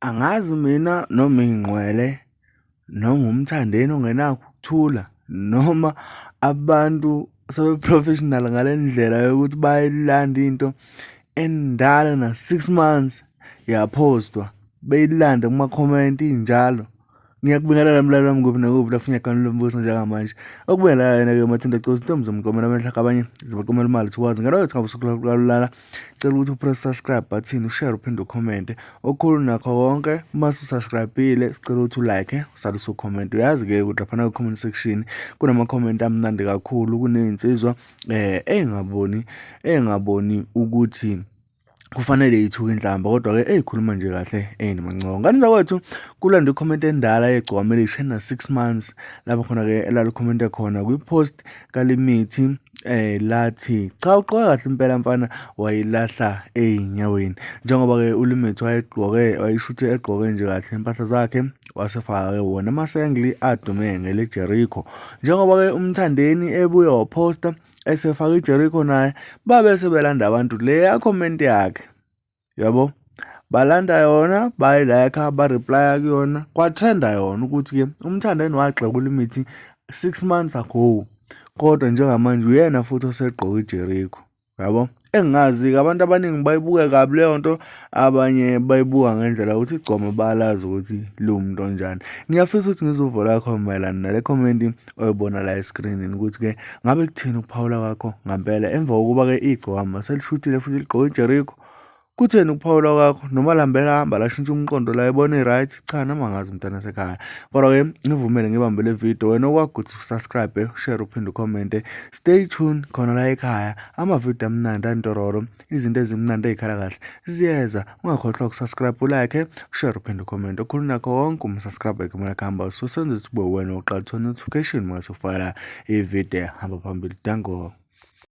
Angazi mina noma iy'ngqwele noma uMthandeni ongenakho ukuthula noma abantu sebe-professional ngale ndlela yokuthi bayilande into endala na-six months yaphostwa, beyilande kuma-comment injalo. Ngiyakubingelela mlaleli wami kuphi nakuphi lapho unyakani lombuso njengamanje. Okubingelela yena-ke uMathinta Cosi, intombi zomqomela amehlo abanye zibaqomela imali thukwazi. Ngalo yethu ngabe usukulala, cela ukuthi upress subscribe button, ushare uphinde ucommente. Okukhulu nakho konke, uma ususubscribe-ile sicela ukuthi ulike, usale usucomment. Uyazi-ke ukuthi laphana ku-comment section kunama-comment amnandi kakhulu, kuney'nsizwa ey'ngaboni ey'ngaboni ukuthi kufanele ithuke inhlamba kodwa-ke eyikhuluma nje kahle eyinamancoko. Ngane zakwethu kulandwa i-comment endala yegcwama elisha ena-six months lapho khona-ke elalikhomente khona kwi-post kaLimithi lathi cha ugqoke kahle impela mfana wayilahla ey'nyaweni. Njengoba-ke uLimithi wayegqoke wayeshuthe egqoke nje kahle impahla zakhe wasefaka-ke wona amasengli adume ngele-Jericho. Njengoba-ke uMthandeni ebuye waphosta esefaka iJericho naye babe sebelanda abantu leya comment yakhe yabo balanda yona bayilayikha bareplya kuyona kwatrenda yona ukuthi-ke uMthandeni wagxeka uLimithi 6 months ago kodwa njengamanje uyena futhi osegqoka iJericho yabo. Engingazi-ke abantu abaningi bayibuke kabi leyo nto abanye bayibuka ngendlela yokuthi igcoma bayalazi ukuthi liwumuntu onjani. Ngiyafisa ukuthi ngizwe uvo lwakho mayelana nale khomenti oyibona la eskrinini ukuthi-ke ngabe kuthini ukuphawula kwakho ngampela emva kokuba-ke igcokama selishuthile futhi ligqoke iJericho. Kutheni ukuphawula kwakho noma lihambe lahamba lashintsha umqondo la ebona i-right cha noma angazi mntana sekhaya kodwa-ke ngivumele ngibambe le video wena okwakho ukuthi usubscribe ushare uphinde ucommente stay tuned khona la ekhaya amavidiyo amnandi antororo izinto ezimnandi ey'khala kahle ziyeza ungakhohlwa ukusubscribe ulike ushare uphinde ucommente okhulu nakho wonke uma usubscribe ekhomela kuhamba so senze ukuthi kube wena oqala uthola notification uma sufaka ividiyo hamba phambili dango.